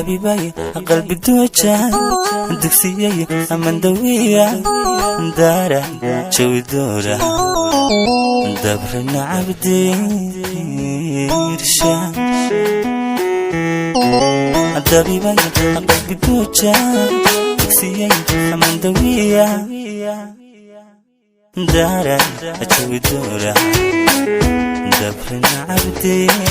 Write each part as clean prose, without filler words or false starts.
Dabibay qalbi dooja, dugsiyay amandawiya, daara jawi doora, dabrana cabdiirsha. Dabibay qalbi dooja, dugsiyay amandawiya, daara jawi doora, dabrana cabdiirsha.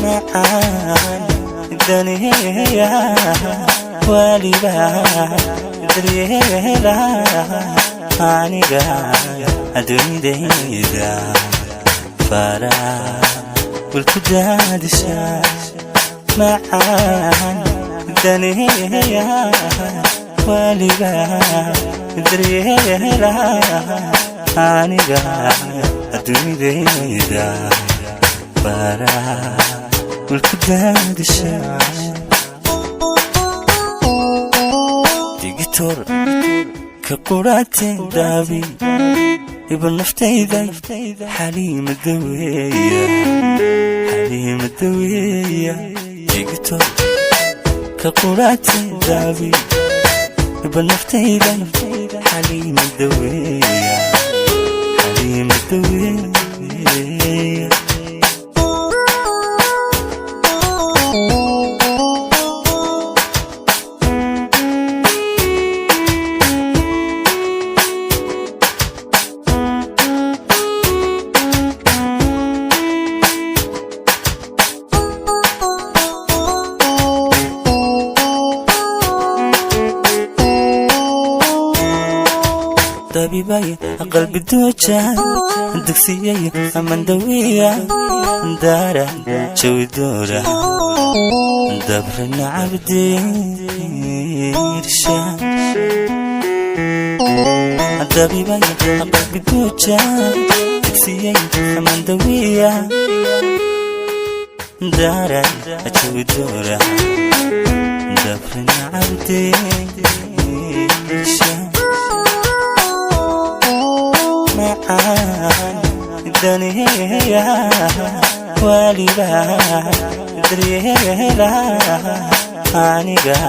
Macaan daneeya, waliba daryeela aniga adduunyadayda, farax wilku daadisha. Macaan daneeya, waliba daryeela aniga adduunyadayda, farax wilku daadisha. Digitor ka quraate daabi iba naftayda, Xaliima daweeya, Xaliima daweeya. Digitor ka quraate daabi iba naftayda, Xaliima daweeya, Xaliima daweeya. Dabibay qalbi dooja, dugsiyay amandawiya, daara jawi doora, dabrana cabdiirsha. Dabibay qalbi dooja, dugsiyay amandawiya, daara jawi doora, dabrana cabdiirsha. Macaan daneeya, waliba daryeela aniga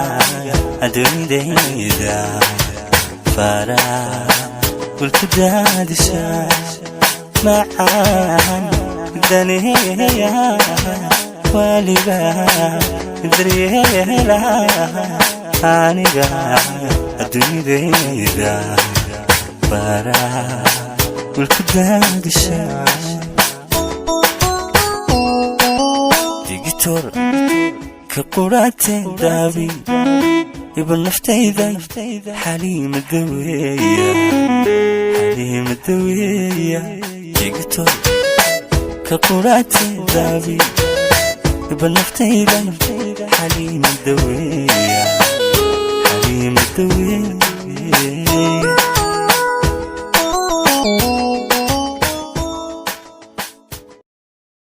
adduunyadayda, farax wilku daadisha. Macaan daneeya, waliba daryeela aniga adduunyadayda, farax wilku daadisha. Digitor ka quraate daabi iba naftayda, Xaliima daweeya, Xaliima daweeya. Digitor ka quraate daabi iba naftayda, Xaliima daweeya, Xaliima daweeya.